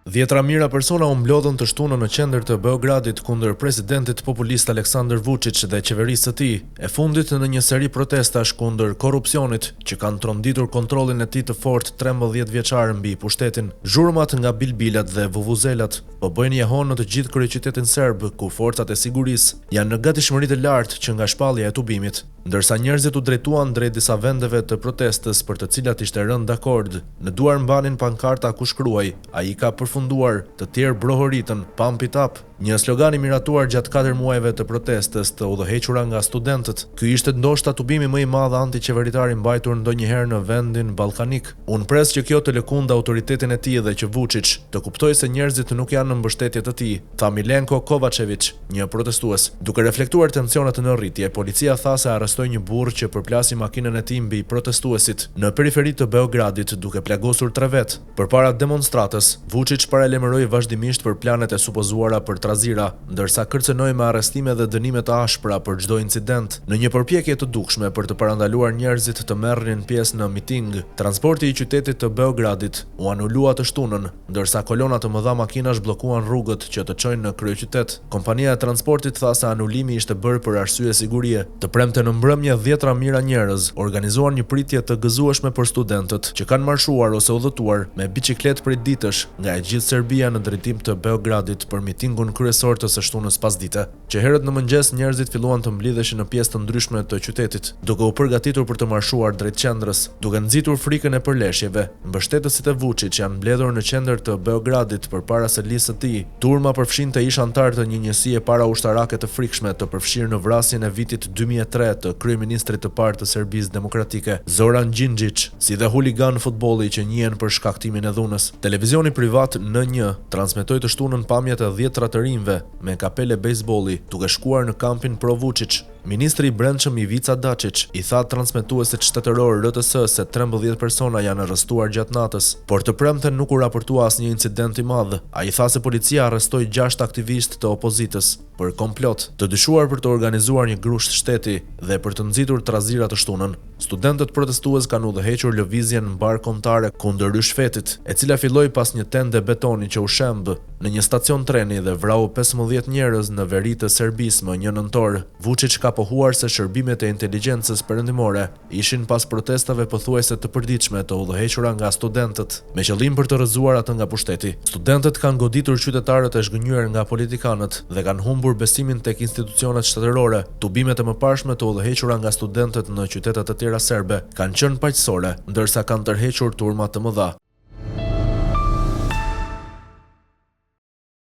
Dhjetëra mijëra persona u mblodhën të shtunën në qendër të Beogradit kundër presidentit populist Aleksandër Vuçiç dhe qeverisë së tij, e fundit në një seri protestash kundër korrupsionit që kanë tronditur kontrollin e tij të fortë 13 vjeçar mbi pushtetin. Zhurmat nga bilbilat dhe vuvuzelat po bëjnë jehonë në të gjithë kryeqytetin serb, ku forcat e sigurisë janë në gatishmëri të lartë që nga shpallja e tubimit. Ndërsa njerëzit u drejtuan drejt disa vendeve të protestës për të cilat ishte rënë dakord, në duar mbanin pankarta ku shkruhej Ai ka përfunduar, të tjerë brohoritën Pump it up, një slogan i miratuar gjatë katër muajve të protestës të udhëhequra nga studentët. Ky ishte ndoshta tubimi më i madh anti-qeveritar i mbajtur ndonjëherë në vendin ballkanik. Unë pres që kjo të lëkundë autoritetin e tij dhe që Vuçiç të kuptojë se njerëzit nuk janë në mbështetje të tij, tha Milenko Kovaçeviç. Një protestues. Duke reflektuar tensionet në rritje, policia tha se arrestoi një burrë që përplasi makinën e tij mbi protestuesit në periferi të Beogradit, duke plagosur tre vetë. Përpara demonstratës, Vuçiç paralajmëroi vazhdimisht për planet e supozuara për trazira, ndërsa kërcënoi me arrestime dhe dënime të ashpra për çdo incident. Në një përpjekje të dukshme për të parandaluar njerëzit të merrnin pjesë në miting, transporti i qytetit të Beogradit u anulua të shtunën, Ndërsa kolona të mëdha makinash bllokuan rrugët që të çojnë në kryeqytet, kompania e transportit tha se anulimi ishte bërë për arsye sigurie. Të premten në mbrëmje dhjetëra mijëra njerëz organizuan një pritje të gëzueshme për studentët që kanë marshuar ose udhëtuar me biçikletë prej ditësh nga e gjithë Serbia në drejtim të Beogradit për mitingun kryesor të së shtunës pasdite. Që herët në mëngjes njerëzit filluan të mblidheshin në pjesë të ndryshme të qytetit, duke u përgatitur për të marshuar drejt qendrës. Duke nxitur frikën e përleshjeve, mbështetësit e Vuçiç janë mbledhur në qendër të Beogradit përpara selisë së tij. Turma përfshinte ish-anëtarë të një njësie paraushtarake të frikshme të përfshirë në vrasjen e vitit 2003 të kryeministrit të parë të Serbisë Demokratike, Zoran Gjingjiç, si dhe huliganë futbolli që njihen për shkaktimin e dhunës. Televizioni privat N1 transmetoi të shtunën pamjet e dhjetëra të rinjve, me kapele bejsbolli, duke shkuar në kampin pro Vuçiç. Ministri i Brendshëm Ivica Daçiç i tha transmetuesit shtetëror RTS se 13 persona janë arrestuar gjatë natës, por të premten nuk u raportua asnjë incident i madh. Ai tha se policia arrestoi gjashtë aktivistë të opozitës për komplot, të dyshuar për të organizuar një grusht shteti dhe për të nxitur trazira të shtunën. Studentët protestues kanë udhëhequr lëvizjen mbarëkombëtare kundër ryshfetit, e cila filloi pas një tende betoni që u shemb në një stacion treni dhe vrau 15 njerëz në veri të Serbisë më 1 nëntor. Vuçiç ka pohuar se shërbimet e inteligjencës perëndimore ishin pas protestave pothuajse të përditshme të udhëhequra nga studentët, me qëllim për të rrëzuar atë nga pushteti. Studentët kanë goditur qytetarët e zhgënjyer nga politikanët dhe kanë humbur besimin tek institucionet shtetërore. Tubimet e mëparshme të udhëhequra nga studentët në qytete të tjera serbe kanë qenë paqësore, ndërsa kanë tërhequr turma të mëdha.